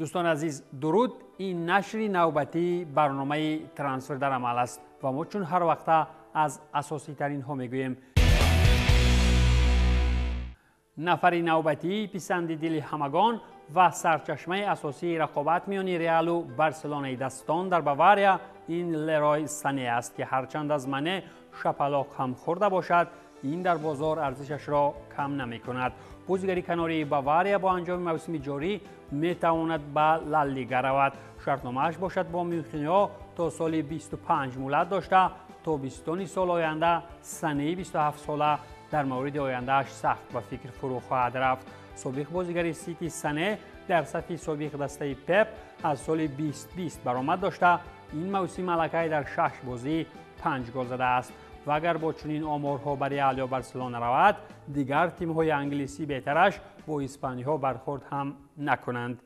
Дӯстони азиз, дуруд. Ин нашри навбатии барномаи трансфер дар амал аст ва мо чун ҳар вақта аз асоситаринҳо мегӯем. Нафари навбатии писанди дили ҳамагон ва сарчашмаи асосии рақобат миёни Реалу Барселонаи дастон дар Бавария ин Лерой Сане аст, ки ҳарчанд аз Мане шапалоқ ҳам хӯрда бошад, ин дар бозор арзишашро кам намекунад. Бозигари канории Бавария бо анҷоми мавсими ҷорӣ метавонад ба Ла Лига равад. Шартномааш бошад бо мюнхениҳо то соли 25 муҳлат дошта, тобистони сол оянда Санеи 27сола дар мавриди ояндааш сахт ба фикр фурӯ хоҳад рафт. Собиқ бозигари Сити Сане дар сафи собиқ дастаи Пеп аз соли 2020 баромад дошта, ин мавсим аллакай дар 6 бозӣ 5 гол задааст. Ва агар бо чунин оморҳо ба Реал ё Барселона равад, дигар тимҳои англисӣ беҳтараш бо испаниҳо бархӯрд ҳам накунанд.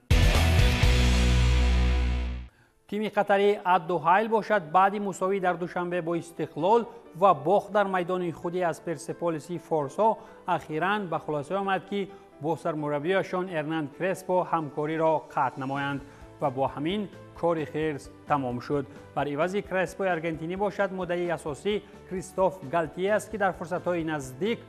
Тими қатарии Ад-Духайл бошад, баъди мусовӣ дар Душанбе бо Истиқлол ва бохт дар майдони худи аз Персеполиси форсо ахиран ба хулоса омад, ки бо сармураббиашон Эрнан Креспо ҳамкориро қатъ намоянд ва бо ҳамин кори хирс тамом шуд. Бар ивази Креспои аргентинӣ бошад, муддаии асосӣ Кристоф Галтие аст, ки дар фурсатҳои наздик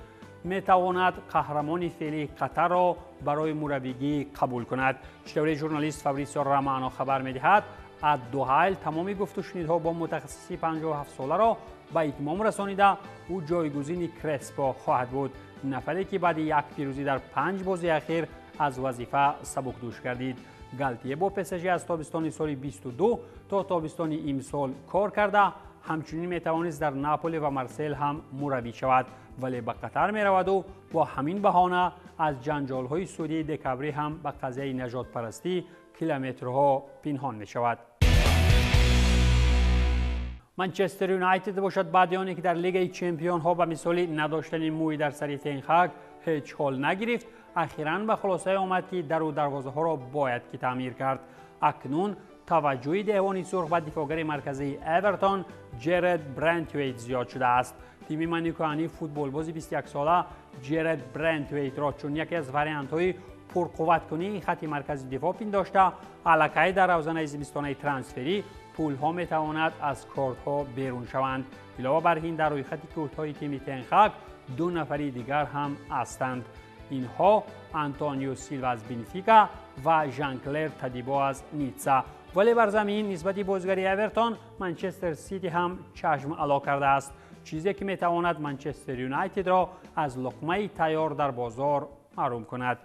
метавонад қаҳрамони феълии Қатарро барои мураббигӣ қабул кунад. Чӣ журналист Фабрисио Романо хабар медиҳад, Ад-Духайл тамоми гуфтушунидҳо бо мутахассиси 57соларо ба итмом расонида, ӯ ҷойгузини Креспо хоҳад буд, нафаре ки баъди як пирӯзӣ дар 5 бозии ахир аз вазифа сабукдӯш гардид. Галтие бо ПСЖ аз тобистони соли 22 то тобистони имсол кор карда, ҳамчунин метавонист дар Наполи ва Марсел ҳам мураббӣ шавад, вале ба Қатар мераваду бо ҳамин баҳона аз ҷанҷолҳои судии декабрӣ ҳам ба қазияи нажодпарастӣ километрҳо пинҳон мешавад. Манчестер Юнайтед бошад, баъди оне ки дар Лигаи чемпионҳо ба мисоли надоштани мӯй дар сари Тенхак ҳеҷ ҳол нагирифт, ахиран ба хулосае омад, ки дару дарвозаҳоро бояд ки таъмир кард. Акнун таваҷҷӯҳи деҳвони сурх ба дифоъгари марказии Эвертон Ҷеред Брентвейт зиёд шудааст. Тими маникоани футболбози 21сола Ҷеред Брентвейтро чун яке аз вариантҳои пурқувваткунии хатти маркази дифоъ пиндошта, аллакай дар равзанаи зимистонаи трансферӣ пулҳо метавонад аз кортҳо берун шаванд. Илова бар ин, дар рӯйхати кӯтоҳи тими Тенхак 2 нафари дигар ҳам ҳастанд. Инҳо Антонио Силва аз Бенфика ва Жан-Клер Тадибо аз Ницца. Вале бар замин нисбати бозигари Эвертон Манчестер Сити ҳам чашм ало кардааст, чизе ки метавонад Манчестер Юнайтедро аз луқмаи тайёр дар бозор маҳрум кунад.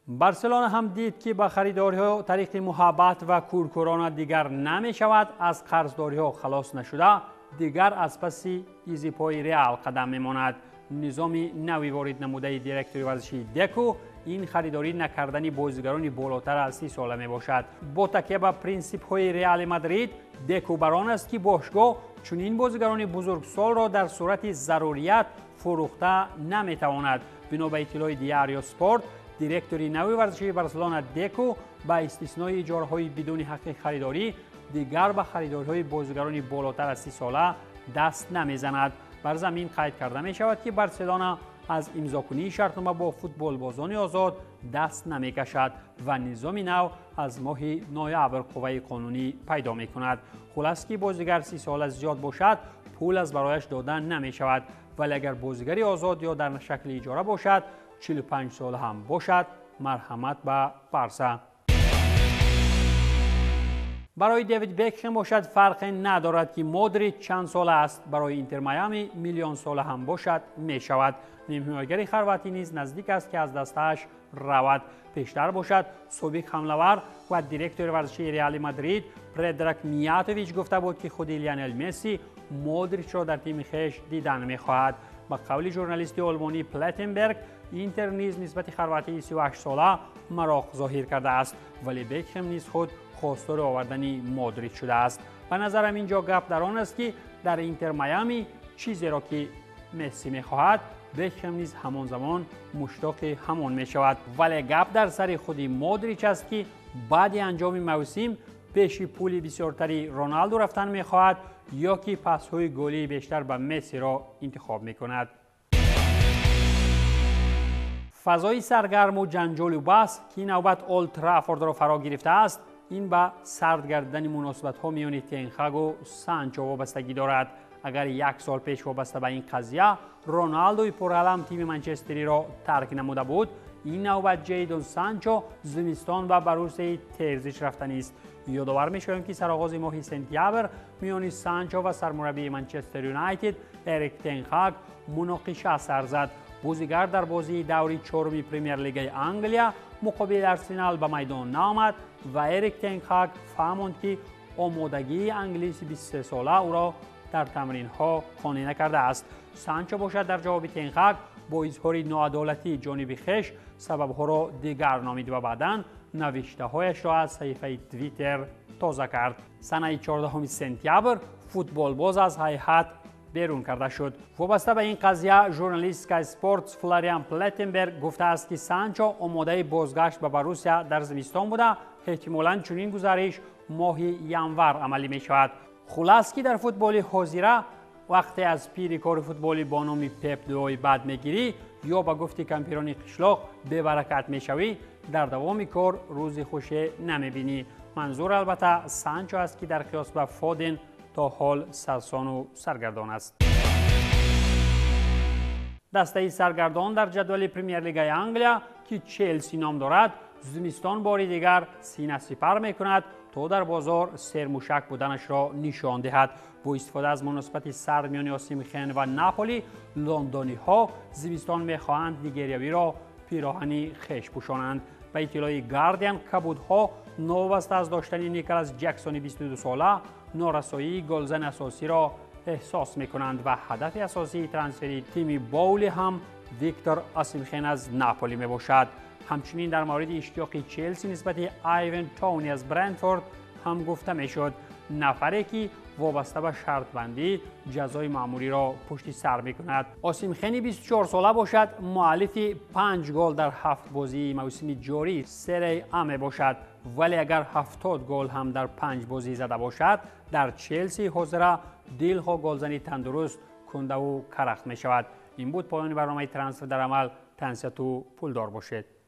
Барселона ҳам дид, ки ба харидориҳо тариқи муҳаббат ва кӯркӯрона дигар намешавад, аз қарздориҳо халос нашуда, дигар аз паси изипои Реал қадам мемонад. Низоми нави ворид намудаи директори варзишии Деку ин харидорӣ накардани бозигарони болотар аз 30 сола мебошад. Бо такя ба принсипҳои Реали Мадрид, Деку бар он аст, ки бошгоҳ чунин бозигарони бузургсолро дар сурати зарурият фурӯхта наметавонад. Бино ба иттилои Диарио Спорт, директори нави варзишии Барселона Деку ба истиснои иҷораҳои бидуни ҳаққи харидорӣ дигар ба харидориҳои бозигарони болотар аз 30 сола даст намезанад. Бар замин қайд карда мешавад, ки Барселона аз имзокунии шартнома бо футболбозони озод даст намекашад ва низоми нав аз моҳи ноябр қувваи қонунӣ пайдо мекунад. Хулас, ки бозигар 30 сола зиёд бошад, пул аз барояш дода намешавад, вале агар бозигари озод ё дар шакли иҷора бошад, 45 сола ҳам бошад, марҳамат ба Барса. Барои Дэвид Бекхем бошад, фарқе надорад, ки Модрич чанд сола аст. Барои Интер Майами миллион сола ҳам бошад мешавад. Нимҳимоягари хорватӣ низ наздик аст, ки аз дастааш равад. Пештар бошад, собиқ ҳамлавар ва директори варзишии Реали Мадрид Предраг Миятович гуфта буд, ки худи Лионел Месси Модричро дар тими хеш дидан мехоҳад. Ба қавли журналисти олмонӣ Плеттенберг, Интер низ нисбати хорватии 38сола мароқ зоҳир кардааст, вале Бекхем низ худ хостори овардани Модрич шудааст. Ба назарам ин ҷо гап дар он аст, ки дар Интер Майами чизеро ки Месси мехоҳад, Бекхем низ ҳамон замон муштоқи ҳамон мешавад. Вале гап дар сари худи Модрич аст, ки баъди анҷоми мавсим пеши пули бисёртари Роналду рафтан мехоҳад ё ки пасҳои голии бештар ба Мессиро интихоб мекунад. Фазои саргарму ҷанҷолу баҳс, ки навбат Олд Траффордро фаро гирифтааст, ин ба сард гардидани муносибатҳо миёни Тенхагу Санчо вобастагӣ дорад. Агар як сол пеш вобаста ба ин қазия Роналдои пуралам тими Манчестериро тарк намуда буд, ин навбат Ҷейдон Санчо зимистон ба Боруссияи Терзич рафтанист. Ёдовар мешавем, ки сароғози моҳи сентябр миёни Санчо ва сармураббии Манчестер Юнайтед Эрик Тенхаг муноқиша сар зад. Бозигар дар бозии даври чоруми Премер-лигаи Англия муқобили Арсенал ба майдон наомад ва Эрик Тенхаг фаҳмонд, ки омодагии англиси 23-сола ӯро дар тамринҳо қонеъ накардааст. Санчо бошад, дар ҷавоби Тенхаг бо изҳори ноадолатии ҷониби хеш сабабҳоро дигар номид ва баъдан навиштаҳояшро аз саҳифаи Твиттер тоза кард. Санаи 14 сентябр футболбоз аз ҳайҳат берун карда шуд. Вобаста ба ин қазия журналист Sky Sports Флориан Плеттенберг гуфтааст, ки Санчо омодаи бозгашт ба Боруссия дар зимистон буда, эҳтимолан чунин гузариш моҳи январ амалӣ мешавад. Хулас, ки дар футболи ҳозира вақте аз пири кори футболӣ бо номи Пеп дуои бад мегирӣ ё ба гуфти кампирони қишлоқ бебаракат мешавӣ, дар давоми кор рӯзи хуше намебинӣ. Манзур албатта Санчо аст, ки дар қиёс ба Фоден то ҳол сарсону саргардон аст. Дастаи саргардон дар ҷадвали Премер-лигаи Англия, ки Челси ном дорад, зимистон бори дигар сина сипар мекунад, то дар бозор сермушак буданашро нишон диҳад. Бо истифода аз муносибати сард миёни Осимхен ва Наполи, лондониҳо зимистон мехоҳанд нигериявиро пироҳани хеш пӯшонанд. Ба иттилои Гардиан, кабудҳо новобаста аз доштани Николас Ҷексони 22-сола норасоии голзани асосиро эҳсос мекунанд ва ҳадафи асосии трансфери тими Боули ҳам Виктор Осимхен аз Наполи мебошад. Ҳамчунин дар мавриди иштиёқи Челси нисбати Айвен Тоуни аз Брентфорд ҳам гуфта мешуд, нафаре ки вобаста ба шартбандӣ ҷазои маъмуриро пушти сар мекунад. Осимхени 24-сола бошад, муаллифи 5 гол дар 7 бозии мавсими ҷорӣ Серия А мебошад, вале агар 70 гол ҳам дар 5 бозӣ зада бошад, дар Челси ҳозира дилхоҳ голзани тандуруст кундаву карахт мешавад. Ин буд поёни барномаи Трансфер дар амал. Тансияту пулдор бошед.